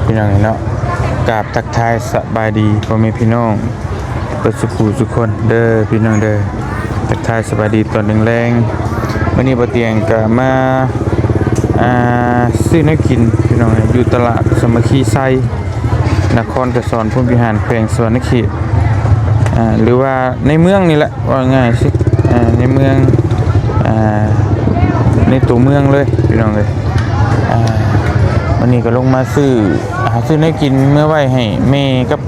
ພີ່ນ້ອງເນາະ ກາບທັກທາຍສະບາຍດີພໍ່ແມ່ພີ່ນ້ອງເບິດສູ່ຜູ້ສູ່ຄົນເດີພີ່ນ້ອງເດີ. ທັກທາຍສະບາຍດີຕອນແລງໆ. ມື້ນີ້ບ່າວຕຽງກະມາ ອ່າ ຊື້ແນວກິນພີ່ນ້ອງ ຢູ່ຕະຫຼາດສາມັກຄີໄຊ ນະຄອນກະສອນພົມວິຫານ ແຂວງສະຫວັນນະເຂດ ອ່າ ຫຼືວ່າໃນເມືອງນີ້ແຫຼະ ເວົ້າງ່າຍຊິ ອ່າ ໃນເມືອງ ອ່າ ໃນຕົວເມືອງເລີຍພີ່ນ້ອງເອີຍ. ອ່າ ວັນນີ້ກໍລົງມາຊື້ ຫາຊື້ແນວກິນເມືອໄວ້ໃຫ້ແມ່ກັບ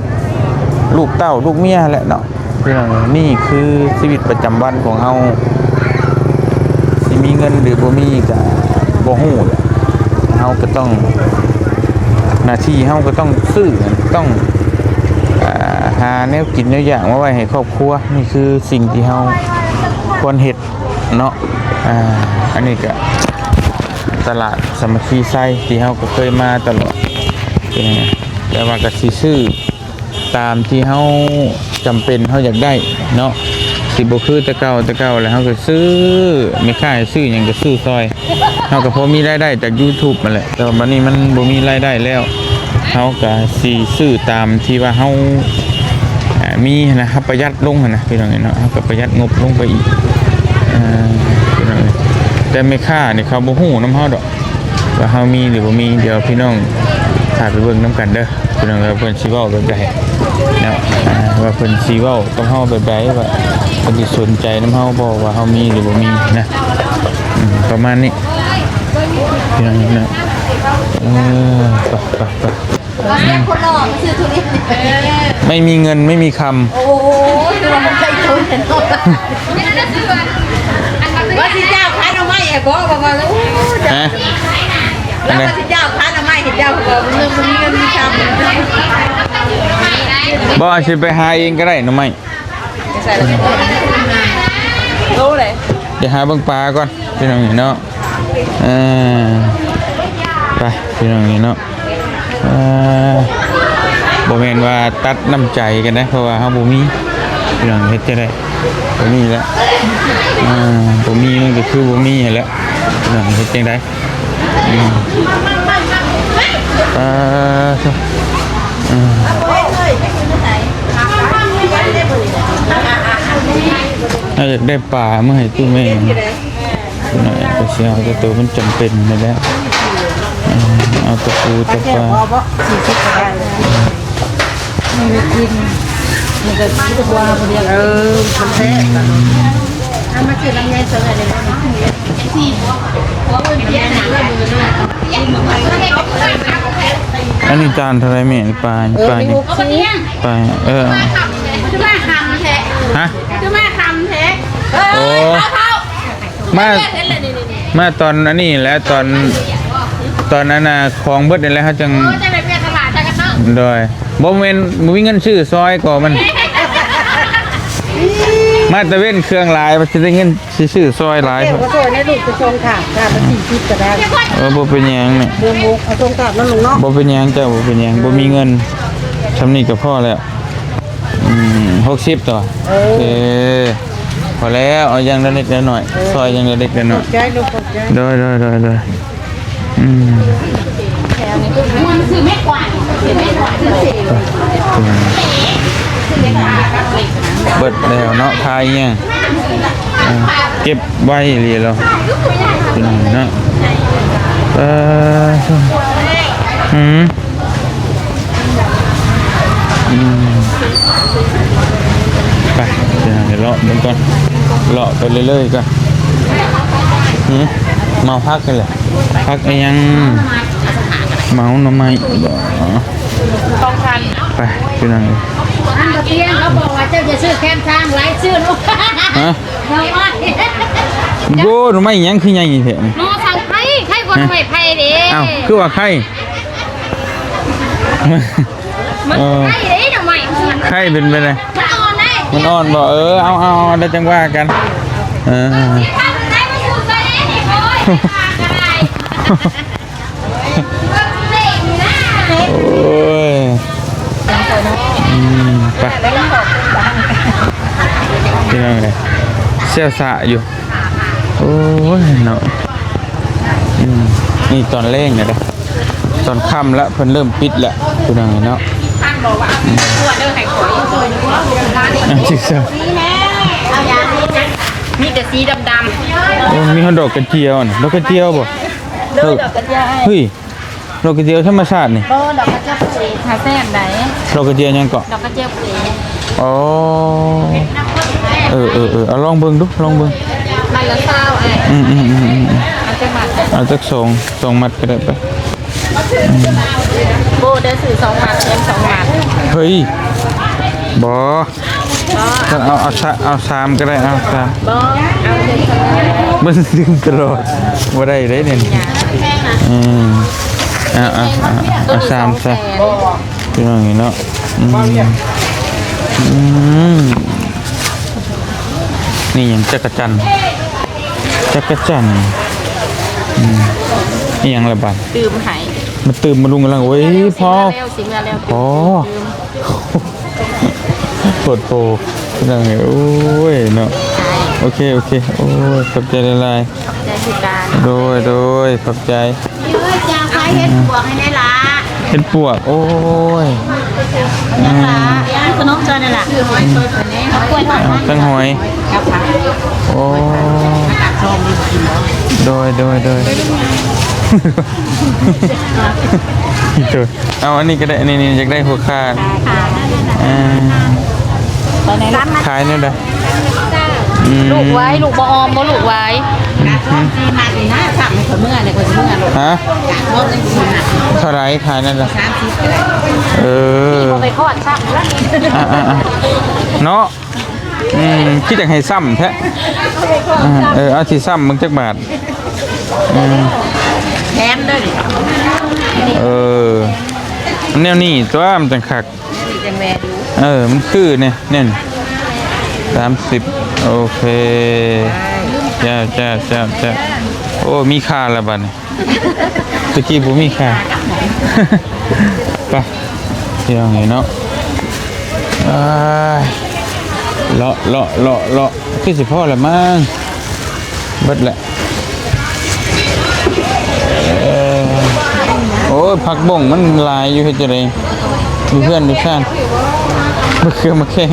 ລູກເຕົ້າລູກເມຍຫັ້ນແຫຼະເນາະ. ພີ່ນ້ອງ ນີ້ຄືຊີວິດປະຈຳວັນຂອງເຮົາ ຊິມີເງິນຫຼືບໍ່ມີກະບໍ່ຮູ້ແຫຼະ. ເຮົາກໍຕ້ອງ ໜ້າທີ່ເຮົາກໍຕ້ອງຊື້ ຕ້ອງ ອ່າ ຫາແນວກິນແນວຢາກມາໄວ້ໃຫ້ຄອບຄົວ. ນີ້ຄືສິ່ງທີ່ເຮົາຄວນເຮັດເນາະ. ອ່າ ອັນນີ້ກະຕະຫຼາດສາມັກຄີໄຊທີ່ເຮົາກໍເຄີຍມາຕະຫຼອດ ແຕ່ວ່າກໍຊິຊື້ ຕາມທີ່ເຮົາຈຳເປັນເຮົາຢາກໄດ້ເນາະ ຊິບໍ່ຄືແຕ່ເກົ່າ. ແຕ່ເກົ່າແລ້ວເຮົາກໍຊື້ ແມ່ຄ້າໃຫ້ຊື້ຫຍັງກໍຊື້ຊ່ອຍ ເຮົາກໍພໍມີລາຍໄດ້ຈາກ YouTube ຫັ້ນແຫຼະ. ແຕ່ວ່າບັດນີ້ມັນບໍ່ມີລາຍໄດ້ແລ້ວ ເຮົາກໍຊິຊື້ຕາມທີ່ວ່າເຮົາ ອ່າ ມີຫັ້ນນະ ເຮົາປະຢັດລົງຫັ້ນນະ ພີ່ນ້ອງເອີຍເນາະ. ເຮົາກໍປະຢັດງົບລົງໄປອີກ ອ່າ ພີ່ນ້ອງເອີຍ. ແຕ່ແມ່ຄ້ານີ້ເຂົາບໍ່ຮູ້ນຳເຮົາດອກ ວ່າເຮົາມີຫຼືບໍ່ມີ. ດຽວພີ່ນ້ອງພາໄປເບິ່ງນຳກັນເດີພີ່ນ້ອງ ວ່າເພິ່ນຊິເວົ້າແບບໃດເນາະ ອ່າ ວ່າເພິ່ນຊິເວົ້າກັບເຮົາແບບໃດ ວ່າເພິ່ນຊິສົນໃຈນຳເຮົາບໍ່ ວ່າເຮົາມີຫຼືບໍ່ມີນະ. ອືມ ປະມານນີ້ພີ່ນ້ອງເນາະ. ເອີ ໄປໆໆ ວ່າແຊບຄົນຫຼໍ່ມາຊື້ທຸເລດນີ້ ໄມ່ມີເງິນໄມ່ມີຄຳ. ໂອ້ໂຫ ຄືວ່າມັນໃຊ້ທຶນແທ້ເນາະ. ວ່າຊິຈ້າງຂາຍໜໍ່ໄມ້ໃຫ້ບໍ ວ່າ ວ່າ ໂອ້ ຮະ? ວ່າຊິຈ້າງຂາຍໜໍ່ໄມ້ໃຫ້ເຈົ້າ ວ່າມັນບໍ່ມີເງິນມີຄຳ. ບໍ່ ຊິໄປຫາເອງກໍໄດ້ໜໍ່ໄມ້ ໂລໃດ? ດຽວຫາເບິ່ງປາກ່ອນພີ່ນ້ອງເນາະ. ເອີ ໄປພີ່ນ້ອງເນາະ. ເອີ ບໍ່ແມ່ນວ່າຕັດນ້ຳໃຈກັນນະ ເພາະວ່າເຮົາບໍ່ມີ ພີ່ນ້ອງເຮັດຈັ່ງໃດ ບໍ່ມີແລ້ວ. ເອີ ບໍ່ມີມັນກໍຄືບໍ່ມີຫັ້ນແຫຼະ ພີ່ນ້ອງເຮັດຈັ່ງໃດ. ອືມ ເອີ ເອີ ເຮົາຢາກໄດ້ປາມາໃຫ້ຕູ້ແມ່. ໜ້ອຍກໍຊິເອົາແຕ່ໂຕມັນຈຳເປັນນີ້ແຫຼະ. ເອີ ເອົາຕະປູຕະປາ ສີ່ສິບກໍໄດ້ ມັນກິນ ມັນກໍມີແຕ່ບໍ່ເອົາຜູ້ດຽວ. ເອີ ມັນແຊບ. ເອົາມາຊື້ລຳໄຍເຊິ່ງໄດ້ເລີຍ. ອັນນີ້ຈານເທົ່າໃດແມ່? ປາ ເອີ ປານີ້ ປາ ເອີ ຄືມາຄຳແທ້ ຮະ? ຄືມາຄຳແທ້. ໂອ້ ມາ ມາຕອນອັນນີ້ແຫຼະ ຕອນ ຕອນອັນນ່າ ຂອງເບິດນີ້ແຫຼະ ເຮົາຈັ່ງ ໂອ້ ຈັ່ງໄດ້ເປັນຕະຫຼາດຈັກກັນເນາະ. ໂດຍ ບໍ່ແມ່ນ ບໍ່ມີເງິນຊື້ຊອຍກໍມັນ ມາຕະເວັນເຄື່ອງຫຼາຍ ວ່າຊິໄດ້ເງິນຊິຊື້ຊອຍຫຼາຍ. ເຈົ້າກໍຊ່ວຍໃນລູກໄປສົ່ງຖາດ ຖາດລະສີ່ສິບກໍໄດ້. ເອີ ບໍ່ເປັນຫຍັງແມ່ ເລື່ອງມຸກ ເອົາສົ່ງຖາດນຳລຸງເນາະ. ບໍ່ເປັນຫຍັງເຈົ້າ ບໍ່ເປັນຫຍັງ ບໍ່ມີເງິນ ຊ່ຳນີ້ກໍພໍແລ້ວ. ອືມ ຫົກສິບຕໍ່. ເອີ ໂອເຄ ພໍແລ້ວ ເອົາຢ່າງລະເລັກລະນ້ອຍ ເອີ ຊ່ອຍຢ່າງລະເລັກລະນ້ອຍ. ຂອບໃຈລູກ ຂອບໃຈ. ໂດຍ ໂດຍ ໂດຍ ໂດຍ. ອືມ ຊື້ແມ່ກວາດ ຊື້ແມ່ກວາດ ຊື້ແມ່ກວາດ ເບິດແລ້ວເນາະ ຂາຍອີ່ຫຍັງ ເກັບໄວ້ອີ່ຫຼີແລ້ວເນາະ. ເອີ ອືມ ອືມ ໄປ ເດີນເລາະເບິ່ງກ່ອນ ເລາະໄປເລື້ອຍໆກ່ອນ. ຫື ເໝົາຜັກນີ້ແຫຼະ ຜັກອີ່ຫຍັງ ເໝົາໜໍ່ໄມ້ບໍ? ໄປພີ່ນ້ອງເອີຍ ອັນບໍ່ຕຽງເຂົາບອກວ່າເຈົ້າຈະຊື້ແຄມຊ້າງຫຼາຍ ຊື້ໜໍ່ ຮະ? ໜໍ່ໄມ້ ໂອ້ ໜໍ່ໄມ້ຫຍັງຄືໃຫຍ່ແທ້? ໜໍ່ສັງໄພ ໄຄກວ່າໜໍ່ໄມ້ໄຜ່ເດ້. ອ້າວ ຄືວ່າໄຄ? ມັນ ເອີ ໄຄເດ້ໜໍ່ໄມ້ ໄຄເປັນໄປໄດ້ ມັນອ່ອນໄດ້ ມັນອ່ອນບໍ? ເອີ ເອົາ ເອົາ ເອົາ ແລ້ວຈັ່ງວ່າກັນ. ເອີ ໂອ້ຍ ອືມ ໄປ ພີ່ນ້ອງເອີຍ ແຊວສະຢູ່. ໂອ້ຍເນາະ ອືມ ນີ້ຕອນແລງນະເດ້. ຕອນຄ່ຳລະ ເພິ່ນເລີ່ມປິດລະ ພີ່ນ້ອງເອີຍເນາະ. ອັນທີ່ສອງ ມີແຕ່ສີດຳໆ. ໂອ້ ມີຮອດດອກກະຈຽວນະ. ດອກກະຈຽວບໍ່? ໂດຍ ດອກກະຈຽວ. ເຮີ້ຍ ດອກກະຈຽວທຳມະຊາດນີ້. ບໍ່ ດອກກະຈຽວປູກ ຫາແຊບໃດ໋. ດອກກະຈຽວຫຍັງເກາະ? ດອກກະຈຽວປູກ ອໍ ເອີໆໆ ເອົາລອງເບິ່ງດູ ລອງເບິ່ງ. ມັດລະຊາວ ອາຍ. ອືມໆໆໆ ເອົາຈັກມັດ? ເອົາຈັກສອງ ສອງມັດກະໄດ້ໄປ. ອືມ ໂອ້ ໄດ້ຊື້ສອງມັດ ແຖມສອງມັດ. ເຮີ້ຍ ບໍ່ ບໍ່ ເອົາ ເອົາສາມກະໄດ້ ເອົາສາມ. ບໍ່ ເອົາເລີຍ ມັນດຶງຕະຫຼອດ ບໍ່ໄດ້ເດ້ນີ້. ອືມ ເອົາ ເອົາ ເອົາ ເອົາສາມຊະ ພີ່ນ້ອງເນາະ. ອືມ ອືມ ນີ້ຫຍັງ? ຈັກກະຈັນ ຈັກກະຈັນ. ອືມ ອີ່ຫຍັງລະບາດ? ຕື່ມໃຫ້ ມາຕື່ມມາລຸງກຳລັງ. ໂອ້ຍ ພໍ ຊິເມືອແລ້ວ ພໍ ຕື່ມ ໂພດໂພ ພີ່ນ້ອງເອີຍ. ໂອ້ຍເນາະ ໂອເຄ ໂອເຄ ໂອ້ຍ ຂອບໃຈຫຼາຍໆ. ຂອບໃຈຄືກັນ. ໂດຍ ໂດຍ ຂອບໃຈ. ເຮັດປວກໃຫ້ແດ່ລະ. ເຮັດປວກ ໂອ້ຍ ອືມ ຂະໜົມຊ່ອຍແດ່ລະ. ອືມ ເອົາກ້ວຍທອດ ທັງຫອຍ ໂອ້ ໂດຍ ໂດຍ ໂດຍ ໂດຍ. ເອົາອັນນີ້ກະໄດ້ ອັນນີ້ ນີ້ຢາກໄດ້ຫົວຂາ. ອ່າ ຂາຍແນວໃດ? ອືມ ລູກໄວ ລູກບໍ່ອອມ ບໍ່ລູກໄວ. ອືມ ເທົ່າໃດຂາຍນັ້ນລະ? ເອີ ໄປທອດຊ້ຳ ອ່າໆໆ ເນາະ. ອືມ ຄືຢາກໃຫ້ຊ້ຳແທ້. ເອີ ເອົາຊິຊ້ຳເບິ່ງຈັກບາດ. ອືມ ແຖມເດີ. ເອີ ແນວນີ້ຕົວະ ມັນຈັ່ງຄັກ. ເອີ ມັນຄືແນວນີ້ ສາມສິບ. ໂອເຄ ເຈົ້າ ເຈົ້າ ເຈົ້າ ເຈົ້າ. ໂອ້ ມີຄ່າລະບາດນີ້ ຕະກີ້ບໍ່ມີຄ່າ. ໄປ ພີ່ນ້ອງເອີຍເນາະ. ອ້າຍ ເລາະ ເລາະ ເລາະ ເລາະ ຄືຊິພໍລະມັ້ງ. ເບິດແຫຼະ. ເອີ ໂອ້ຍ ຜັກບົ້ງມັນຫຼາຍຢູ່ ເຮັດຈັ່ງໃດ? ຢູ່ເຮືອນຢູ່ຊານ ມະເຂືອມະແຂ້ງ.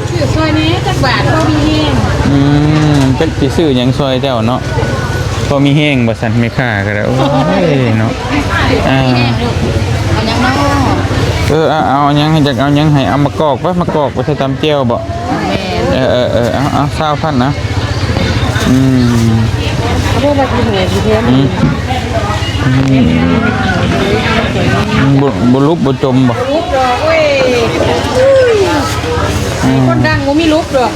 ຊື້ຊ່ອຍແດ່ຈັກບາດ ພໍມີແຮງ. ອືມ ເປັນຊິຊື້ຫຍັງຊ່ອຍເຈົ້າເນາະ? ພໍມີແຮງວ່າຊັ້ນ ແມ່ຄ້າກະໄດ້. ໂອ້ຍເນາະ. ອ່າ ເອົາຫຍັງເນາະ? ເອີ ເອົາ ເອົາຫຍັງໃຫ້ ຈັກເອົາຫຍັງໃຫ້? ເອົາໝາກກອກໄປ ໝາກກອກໄປໃສ່ຕຳແຈ່ວບໍ? ແມ່ນ. ເອີໆໆ ເອົາ ເອົາ ຊາວພັນນະ. ອືມ ອືມ ອືມ ບໍ່ ບໍ່ຫຼຸບບໍ່ຈົມບໍ? ບໍ່ຫຼຸບດອກເວີຍ. ອືມ ຄົນດັງບໍ່ມີຫຼຸບດອກ.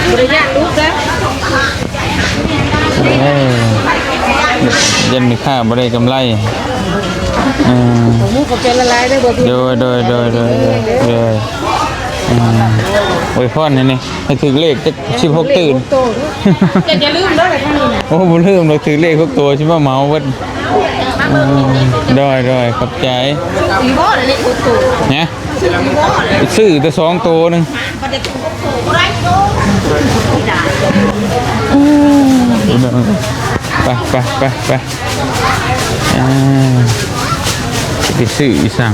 ບໍ່ໄດ້ຢ້ານລູກເດີ. ເອີ ຢ້ານແມ່ຄ້າບໍ່ໄດ້ກຳໄລ. ເອີ ຂອບໃຈຫຼາຍໆເດີ. ໂດຍ ໂດຍ ໂດຍ ໂດຍ ໂດຍ. ອືມ ອວຍພອນໃຫ້ແດ່ ໃຫ້ຖືກເລກຈັກສິບຫົກຕື່ມ. ຢ່າ ຢ່າລືມເດີທາງນີ້ນະ. ໂອ້ ບໍ່ລືມດອກ ຖືກເລກຫົກໂຕ ຊິມາເໝົາເບິດ. ອືມ ໂດຍ ໂດຍ ຂອບໃຈ. ອີ່ບໍ່ເລກຫົກໂຕ ນະ? ຊື້ແຕ່ສອງໂຕໜຶ່ງ. ໄປ ໄປ ໄປ ໄປ. ອ່າ ຊິໄປຊື້ອີ່ສັງ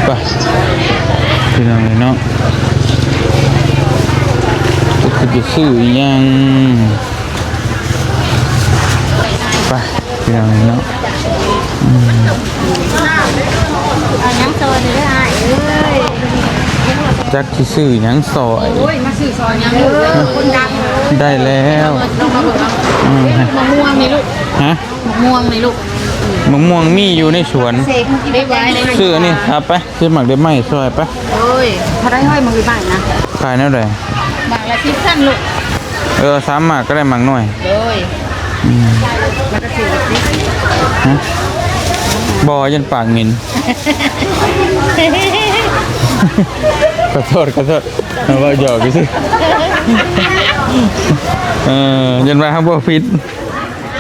ໄປ ພີ່ນ້ອງເອີຍເນາະ. ຊິໄປຊື້ອີ່ຫຍັງ? ໄປ ພີ່ນ້ອງເນາະ. ອືມ ເອົາຫຍັງຊ່ອຍເດີອ້າຍເອີຍ. ຈັກຊິຊື້ຫຍັງຊ່ອຍ. ໂອ້ຍ ມາຊື້ຊ່ອຍຫຍັງລູກ ຄົນດັງ. ໄດ້ແລ້ວ. ອືມ ມະມ່ວງນີ້ລູກ. ຮະ? ມະມ່ວງນີ້ລູກ. ມະມ່ວງມີຢູ່ໃນສວນ. ຊື້ອັນນີ້ ເອົາໄປ ຊື້ໝາກເດັບໄມ້ຊ່ອຍໄປ. ໂອ້ຍ ເທົ່າໃດເຮີ້ຍ ໝາກເດັບໄມ້ນະ? ຂາຍແນວໃດ? ໝາກລະສິບພັນລູກ. ເອີ ເອົາສາມໝາກກະໄດ້ ໝາກນ້ອຍ. ໂດຍ. ອືມ ແລ້ວກະຊື້ອີກ. ຮະ? ບໍ່ ຢ້ານປາກເໝັນ. ຂໍໂທດ ຂໍໂທດ ເວົ້າຫຍອກຊື່. ເອີ ຢ້ານວ່າເຮົາເວົ້າຜິດ.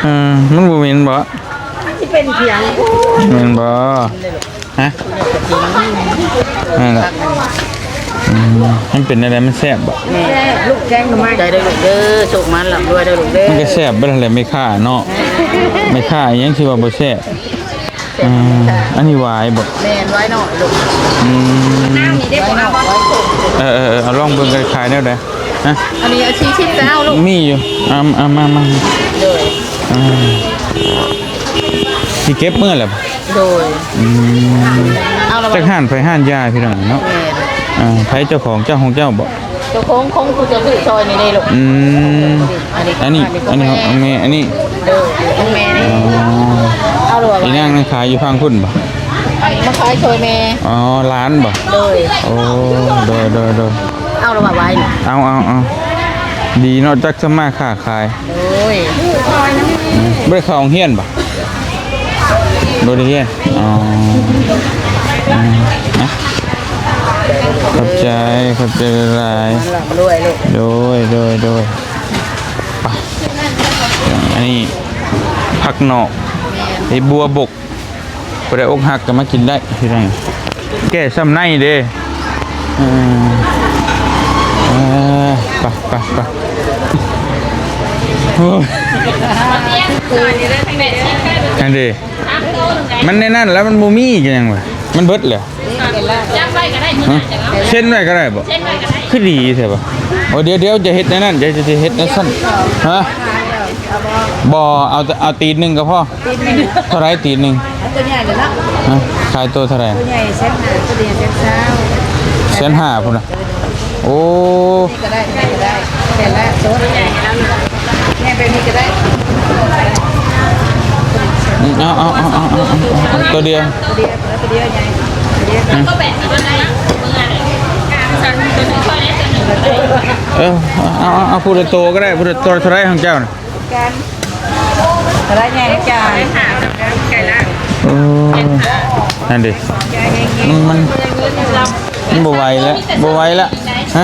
ເອີ ມັນບໍ່ເໝັນບໍ? ມັນຊິເປັນພຽງ ແມ່ນບໍ່? ຮະ? ນັ້ນແຫຼະ. ອືມ ມັນເປັນແນວໃດ ມັນແຊບບໍ່? ແມ່ນ ລູກແກງໜໍ່ໄມ້ ໄດ້ເດີລູກເດີ ໂຊກໝານ ລ່ຳລວຍເດີລູກເດີ ມັນກໍແຊບເບິດຫັ້ນແຫຼະ ແມ່ຄ້າເນາະ ແມ່ຄ້າອີ່ຫຍັງຊິວ່າບໍ່ແຊບ? ອືມ ອັນນີ້ຫວາຍບໍ່? ແມ່ນ ຫວາຍນ້ອຍລູກ ອືມ ນ້ຳນີ້ເດ້ບໍ່? ເອີໆໆ ເອົາລອງເບິ່ງ ຂາຍແນວໃດ? ຮະ ອັນນີ້ເອົາສີ່ສິບ ເອົາລູກ ມີຢູ່ ເອົາ ເອົາ ມາ ມາ ໂດຍ ອ່າ ຊິເກັບເມືອແລ້ວບໍ່? ໂດຍ ອືມ ເອົາລະ ຈັກຮ້ານໃຜຮ້ານຢາ ພີ່ນ້ອງເນາະ ແມ່ນ ອ່າ ໃຜເຈົ້າຂອງ ເຈົ້າຂອງເຈົ້າບໍ່? ເຈົ້າຂອງ ຂອງຜູ້ເຈົ້າຊື້ຊອຍນີ້ເດ້ລູກ ອືມ ອັນນີ້ ອັນນີ້ ອັນນີ້ຂອງແມ່ ອັນນີ້ ໂດຍ ຂອງແມ່ນີ້ ອໍ ເອົາລະວ່າ ອີນາງນັ້ນຂາຍຢູ່ຝັ່ງພຸ້ນບໍ່? ອັນນີ້ມາຂາຍຊ່ອຍແມ່ ອໍ ຫຼານບໍ່? ໂດຍ ໂອ້ ໂດຍໆໆ ເອົາລະວ່າ ຫວາຍນີ້ ເອົາໆໆ ດີເນາະ ຈັກສຳມາຄ້າຂາຍ ໂດຍ ອືມ ບໍ່ໄດ້ເຂົ້າໂຮງຮຽນບໍ່? ບໍ່ໄດ້ຮຽນ ອໍ ອືມ ນະ ຂອບໃຈ ຂອບໃຈຫຼາຍໆ ລ່ຳລວຍລູກ ໂດຍໆໆ ໄປ ອັນນີ້ຜັກນອກ ເຮັດບົວບົກ ຜູ້ໃດອົກຫັກກໍມາກິນໄດ້ ພີ່ນ້ອງ ແກ້ຊ້ຳໃນເດ້ ເອີ ເອີ ໄປ ໄປ ໄປ ໂອ້ຍ ຫັ້ນເດ້ ມັນໃນນັ້ນແລ້ວ ມັນບໍ່ມີ ກໍຫຍັງວະ ມັນເບິດແລ້ວ ຮະ ເຊັນໄວ້ກໍໄດ້ບໍ່? ຄືດີແທ້ວະ ໂອ້ ດຽວໆ ຈະເຮັດແນວນັ້ນ ຈະ ຈະເຮັດແນວຊັ້ນ ຮະ ບໍ່ ເອົາ ເອົາຕີນໜຶ່ງກໍພໍ ຕີນໜຶ່ງ ເທົ່າໃດຕີນໜຶ່ງ? ເອົາຕົວໃຫຍ່ເລີຍເນາະ ຮະ ຂາຍຕົວເທົ່າໃດ? ຕົວໃຫຍ່ແສນຫ້າ ຕົວນີ້ແສນຊາວ ແສນຫ້າພຸ້ນນະ ໂອ້ ນີ້ກໍໄດ້ ນີ້ກໍໄດ້ ແຕ່ລະຕົວໃຫຍ່ ແມ່ນແບບນີ້ກໍໄດ້ ອືມ ເອົາ ເອົາ ເອົາ ຕົວດຽວ ຕົວດຽວ ຕົວດຽວໃຫຍ່ ຕົວດຽວ ອືມ ເອີ ເອົາ ເອົາ ເອົາ ຜູ້ລະໂຕກໍໄດ້ ຜູ້ລະໂຕເທົ່າໃດຂອງເຈົ້ານະ? ກັນ ກະໄດ້ແດ່ ໃຈ ເອີ ນັ້ນເດ້ ມັນ ມັນ ມັນບໍ່ໄຫວແລ້ວ ບໍ່ໄຫວແລ້ວ ຮະ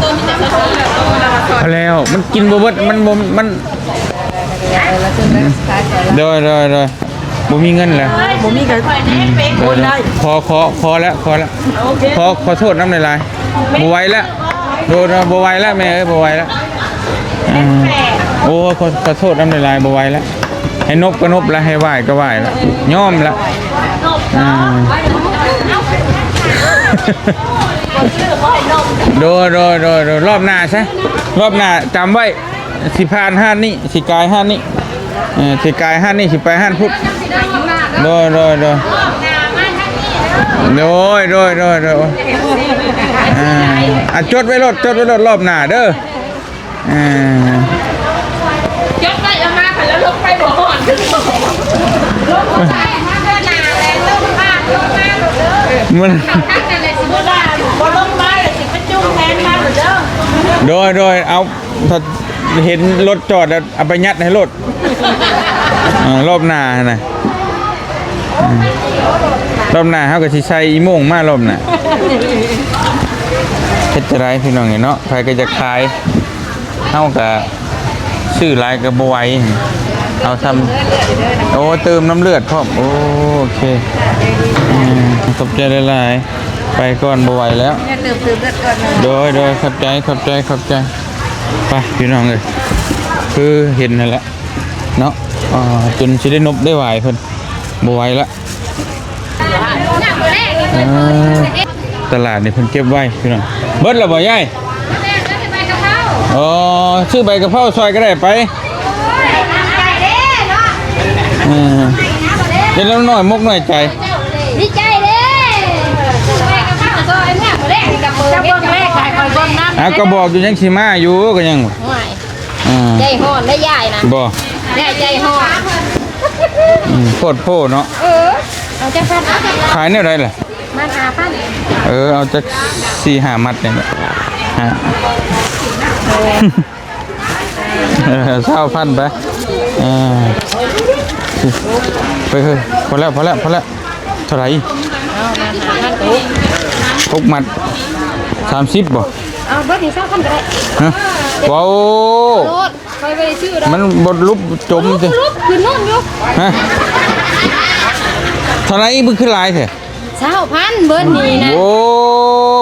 ພໍແລ້ວ ມັນກິນບໍ່ເບິດ ມັນບໍ່ ມັນ ໂດຍ ໂດຍ ໂດຍ ບໍ່ມີເງິນແລ້ວ ບໍ່ມີກໍ ອືມ ໂອນໄດ້ ຂໍ ຂໍ ຂໍແລ້ວ ຂໍແລ້ວ ຂໍ ຂໍໂທດນຳຫຼາຍໆ ບໍ່ໄຫວແລ້ວ ໂດຍ ໂດຍ ບໍ່ໄຫວແລ້ວແມ່ເອີຍ ບໍ່ໄຫວແລ້ວ ອືມ ໂອ້ ຂໍ ຂໍໂທດນຳຫຼາຍໆ ບໍ່ໄຫວແລ້ວ ໃຫ້ນົບກໍນົບລະ ໃຫ້ໄຫວ້ກໍໄຫວ້ລະ ຍອມລະ ອືມ ໂດຍ ໂດຍ ໂດຍ ໂດຍ ລອບໜ້າຊະ ລອບໜ້າຈຳໄວ້ ຊິຜ່ານຮ້ານນີ້ ຊິກາຍຮ້ານນີ້ ເອີ ຊິກາຍຮ້ານນີ້ ຊິໄປຮ້ານພຸ້ນ ໂດຍ ໂດຍ ໂດຍ ໂດຍ ໂດຍ ໂດຍ ໂດຍ ອ່າ ອ່າ ຈົດໄວ້ໂລດ ຈົດໄວ້ໂລດ ລອບໜ້າເດີ ອ່າ ຈົດໄວ້ ເອົາມາ ຄັນລະລົງໄປບໍ່ຮອດ ລົງໄປມາເທື່ອໜ້າແລ້ວ ລົງຜ່ານລົງມາໂລດເດີ ມັນ ຄັນນັ້ນແຫຼະ ຊິບໍ່ໄດ້ ບໍ່ລົງໄປ ຊິໄປຈູງແທນມາໂລດເດີ ໂດຍ ໂດຍ ເອົາ ຖ້າເຫັນລົດຈອດແລ້ວ ເອົາໄປຍັດໃຫ້ໂລດ ເອີ ລອບໜ້າຫັ້ນນະ ເອີ ລອບໜ້າເຮົາກໍຊິໃສ່ອີໂມ່ງມາລອບໜ້າ ເຮັດຈັ່ງໃດພີ່ນ້ອງເອີຍເນາະ ໃຜກໍຢາກຂາຍ ເຮົາກໍຊື້ຫຼາຍກໍບໍ່ໄຫວ ເອົາຊ່ຳ ໂອ້ ເຕີມນ້ຳເລືອດພ້ອມ ໂອເຄ ອືມ ຂອບໃຈຫຼາຍໆ ໄປກ່ອນ ບໍ່ໄຫວແລ້ວ ໂດຍ ໂດຍ ຂອບໃຈ ຂອບໃຈ ຂອບໃຈ. ໄປພີ່ນ້ອງເອີຍ ຄືເຫັນຫັ້ນແຫຼະເນາະ ອ່າ ຈົນຊິໄດ້ນົບໄດ້ຫວາຍເພິ່ນ ບໍ່ໄຫວລະ ເອີ ຕະຫຼາດນີ້ເພິ່ນເກັບໄວ້ພີ່ນ້ອງ ເບິດແລ້ວບໍ່ຍາຍ? ອໍ ຊື້ໃບກະເພົາຊ່ອຍກໍໄດ້ໄປ ເອີ ເປັນລາວນ້ອຍມົກນ້ອຍໃຈ ດີໃຈເດ້ ຊື້ໃບກະເພົາຊ່ອຍເມືອມື້ແລງນີ້ກະເປີດ ເຈົ້າເບິ່ງແລກໃຫ້ຂ້ອຍເບິ່ງນຳ ອ້າວ ກໍບອກຢູ່ຍັງຊິມາຢູ່ ກໍຍັງ ໂອ້ຍ ອ່າ ໃຈຮ້ອນໄດ້ຍາຍນະ ບໍ່ ຍາຍໃຈຮ້ອນ ອືມ ໂພດໂພເນາະ ເອີ ເອົາຈັກພັນ ຂາຍແນວໃດລະ ມັນຫ້າພັນ ເອີ ເອົາຈັກສີ່ຫ້າມັດນີ້ແຫຼະ ຮະ ເອີ ຊາວພັນໄປ ເອີ ໄປເຮີ້ຍ ພໍແລ້ວ ພໍແລ້ວ ພໍແລ້ວ ເທົ່າໃດ? ເອົາມາຫ້າພັນ ຫົກມັດ ສາມສິບບໍ່? ເອົາເບິດນີ້ຊາວພັນກໍໄດ້ ຮະ ເວົ້າໂລດ ຂ້ອຍບໍ່ໄດ້ຊື້ດອກ ມັນບໍ່ຫຼຸບຈົມຕິ ຫຼຸບຂຶ້ນໂນ້ນຢູ່ ຮະ ເທົ່າໃດ? ມຶງຄືຫຼາຍແທ້ ຊາວພັນເບິດນີ້ນະ ໂອ້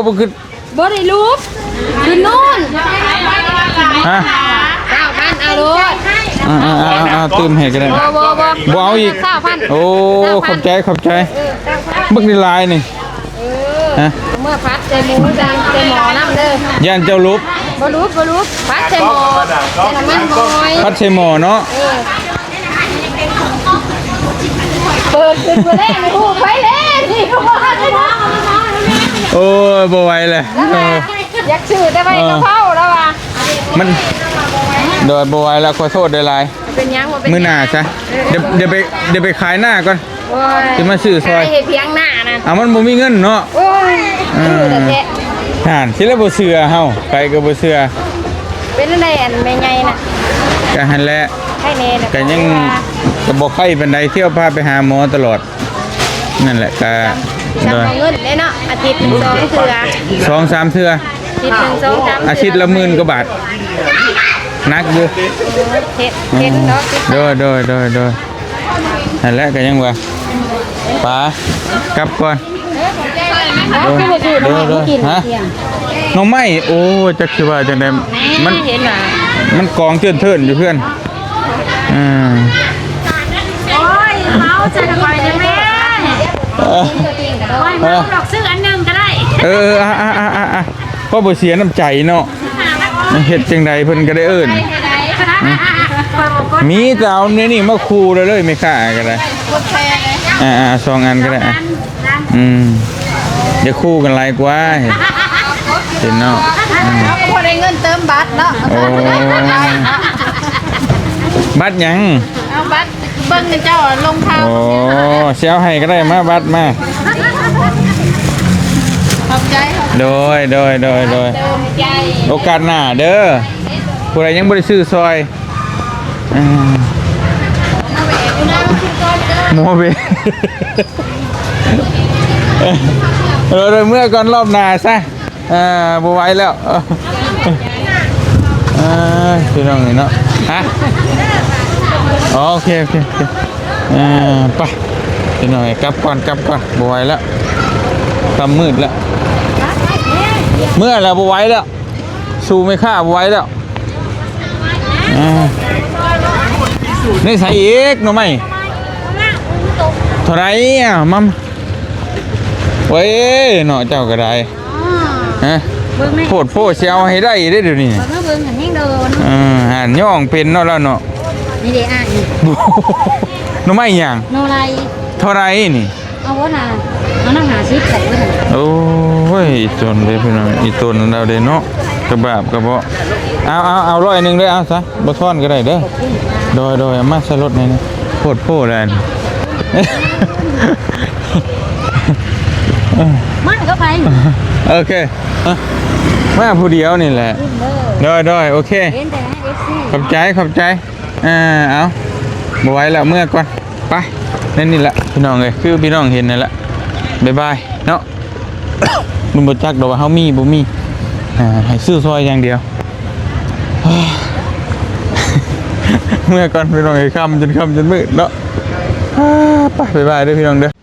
ມຶງຄື ບໍ່ໄດ້ລູບ ຄືໂນ່ນ ຮະ ຊາວພັນ ເອົາໂລດ ອ່າໆໆໆ ຕື່ມໃຫ້ກໍໄດ້ ບໍ່ ບໍ່ ບໍ່ ບໍ່ເອົາອີກ ຊາວພັນ ໂອ້ ຊາວພັນ ຂອບໃຈ ຂອບໃຈ ເອີ ຊາວພັນ ບັກຫຼາຍໆ ນີ້ ເອີ ຮະ ເອົາເມືອຜັດໃສ່ໝູ ໃສ່ໝໍ້ນຳເດີ ຢ້ານເຈົ້າຫຼຸບ ບໍ່ຫຼຸບ ບໍ່ຫຼຸບ ຜັດໃສ່ໝໍ້ ໃສ່ນ້ຳມັນຫອຍ ຜັດໃສ່ໝໍ້ເນາະ ເອີ ເປີດຂຶ້ນມື້ແລກນີ້ ຮູ້ໄປແລ້ວນີ້ ໂອ້ຍ ບໍ່ໄຫວແລ້ວ ເອີ ຢາກຊື້ແຕ່ໃບກະເພົາລາວວ່າ ມັນ ໂດຍ ບໍ່ໄຫວແລ້ວ ຂໍໂທດຫຼາຍໆ ເປັນຫຍັງ ບໍ່ເປັນຫຍັງ ມື້ໜ້າຊະ ເອີ ດຽວ ດຽວໄປ ດຽວໄປຂາຍໜ້າກ່ອນ ໂອ້ຍ ຊິມາຊື້ຊ່ອຍ ຂາຍໃຫ້ພຽງໜ້ານະ ເອົາ ມັນບໍ່ມີເງິນເນາະ ໂອ້ຍ ເອີ ຊື້ແທ້ໆ ຫັ້ນ ຊິແລ້ວບໍ່ເຊື່ອເຮົາ ໃຜກໍບໍ່ເຊື່ອ ເປັນຈັ່ງໃດ ອັນແມ່ໃຫຍ່ນະ ກໍຫັ້ນແຫຼະ ໄຂ້ແນ່ນະ ກໍຍັງ ກໍບໍ່ໄຂ້ປານໃດ ທ່ຽວພາໄປຫາໝໍຕະຫຼອດ ນັ້ນແຫຼະ ກໍ ຈຳ ຈຳເອົາເງິນເດ້ເນາະ ອາທິດໜຶ່ງສອງເທື່ອ ສອງສາມເທື່ອ ອາທິດໜຶ່ງສອງສາມເທື່ອ ອາທິດລະໝື່ນກວ່າບາດ ໜັກຢູ່ ເຮັດ ເຮັດເນາະ ໂດຍ ໂດຍ ໂດຍ ໂດຍ ຫັ້ນແຫຼະ ກໍຍັງວ່າ ໄປ ກັບກ່ອນ ເອີ ເອີ ເອີ ຮະ ໜໍ່ໄມ້ ໂອ້ ຈັກຊິວ່າຈັ່ງໃດ ມັນ ເຫັນວ່າ ມັນກອງເຈື່ອນໆ ຢູ່ເພື່ອນ ອ່າ ໂອ້ຍ ເມົາໃສ່ຂ້ອຍໄດ້ແມ່ ເອີ ຂ້ອຍເມົາດອກ ຊື້ອັນໜຶ່ງກໍໄດ້ ເອີ ອ່າໆໆໆ ພໍບໍ່ເສຍນ້ຳໃຈເນາະ ເຮັດຈັ່ງໃດເພິ່ນກໍໄດ້ເອີ້ນ ມີແຕ່ເອົາແນວນີ້ມາຂູ່ເລີຍ ແມ່ຄ້າກໍໄດ້ ອ່າໆ ສອງອັນກໍໄດ້ ອ່າ ອືມ ຢ່າຂູ່ກັນຫຼາຍກວ່າ ເຫັນເນາະ ອືມ ເຮົາກໍພໍໄດ້ເງິນເຕີມບັດເນາະ ໂອ້ ບັດຫຍັງ ເອົາບັດ ເບິ່ງເຈົ້າລົງຂ່າວ ໂອ້ ຊິເອົາໃຫ້ກໍໄດ້ ມາ ບັດມາ ຂອບໃຈ ຂອບໃຈ ໂດຍ ໂດຍ ໂດຍ ໂດຍ ເຕີມໃຈ ໂອກາດໜ້າເດີ ຜູ້ໃດຍັງບໍ່ໄດ້ຊື້ຊ່ອຍ ອ່າ ໂມເວ ເອີ ໂດຍ ເມືອກ່ອນ ລອບໜ້າຊະ ອ່າ ບໍ່ໄຫວແລ້ວ ເອີ ພີ່ນ້ອງເອີຍເນາະ ຮະ ອໍ ໂອເຄ ໂອເຄ ໂອເຄ ອ່າ ໄປ ພີ່ນ້ອງເອີຍ ກັບກ່ອນ ກັບກ່ອນ ບໍ່ໄຫວແລ້ວ ຄ່ຳມືດແລ້ວ ເມືອແລ້ວ ບໍ່ໄຫວແລ້ວ ສູ້ແມ່ຄ້າບໍ່ໄຫວແລ້ວ ອ່າ ໃນໃສອີກ ໜໍ່ໄມ້ ເທົ່າໃດ ອ່າ ມາ ໂອ້ຍ ເນາະ ເຈົ້າກໍໄດ້ ຮະ ເບິ່ງແມ່ ໂພດໂພ ຊິເອົາໃຫ້ໄດ້ເດ້ດຽວນີ້ ເບິ່ງ ເບິ່ງ ຫັ້ນແຮງໂດນ ເອີ ຫັ້ນ ຍ່ອງເປັນເນາະ ລາວເນາະ ນີ້ເດ້ ອ້າຍ ໜໍ່ໄມ້ຫຍັງ ໜໍ່ໄລ ເທົ່າໃດນີ້ ເອົາບໍ່ນະ ເອົານຳ ຫ້າສິບ ໃສ່ເບິ່ງ ໂອ້ຍ ອີ່ຕົນເດ້ພີ່ນ້ອງ ອີ່ຕົນລາວເດ້ເນາະ ກະບາບກະເບາະ ເອົາ ເອົາ ເອົາຮ້ອຍໜຶ່ງເດີ ເອົາຊະ ບໍ່ທອນກໍໄດ້ເດີ ໂດຍ ໂດຍ ເອົາມາໃສ່ລົດໃຫ້ແດ່ ໂພດໂພແລ້ວ ມາກັບໃຜ ໂອເຄ ມາຜູ້ດຽວນີ້ແຫຼະ ໂດຍ ໂດຍ ໂອເຄ ເຫັນແຕ່ໃນ ເອັຟຊີ ຂອບໃຈ ຂອບໃຈ ອ່າ ເອົາ ບໍ່ໄຫວແລ້ວ ເມືອກ່ອນ ໄປ ໃນນີ້ແຫຼະ ພີ່ນ້ອງເອີຍ ຄືພີ່ນ້ອງເຫັນນັ້ນແຫຼະ ບາຍບາຍເນາະ ມັນບໍ່ຈັກດອກວ່າເຮົາມີບໍ່ມີ ອ່າ ໃຫ້ຊື້ຊ່ອຍຢ່າງດຽວ ເມືອກ່ອນ ພີ່ນ້ອງເອີຍ ຄ່ຳຈົນ ຄ່ຳຈົນມືດເນາະ ອ່າ ໄປ ບາຍບາຍເດີ ພີ່ນ້ອງເດີ.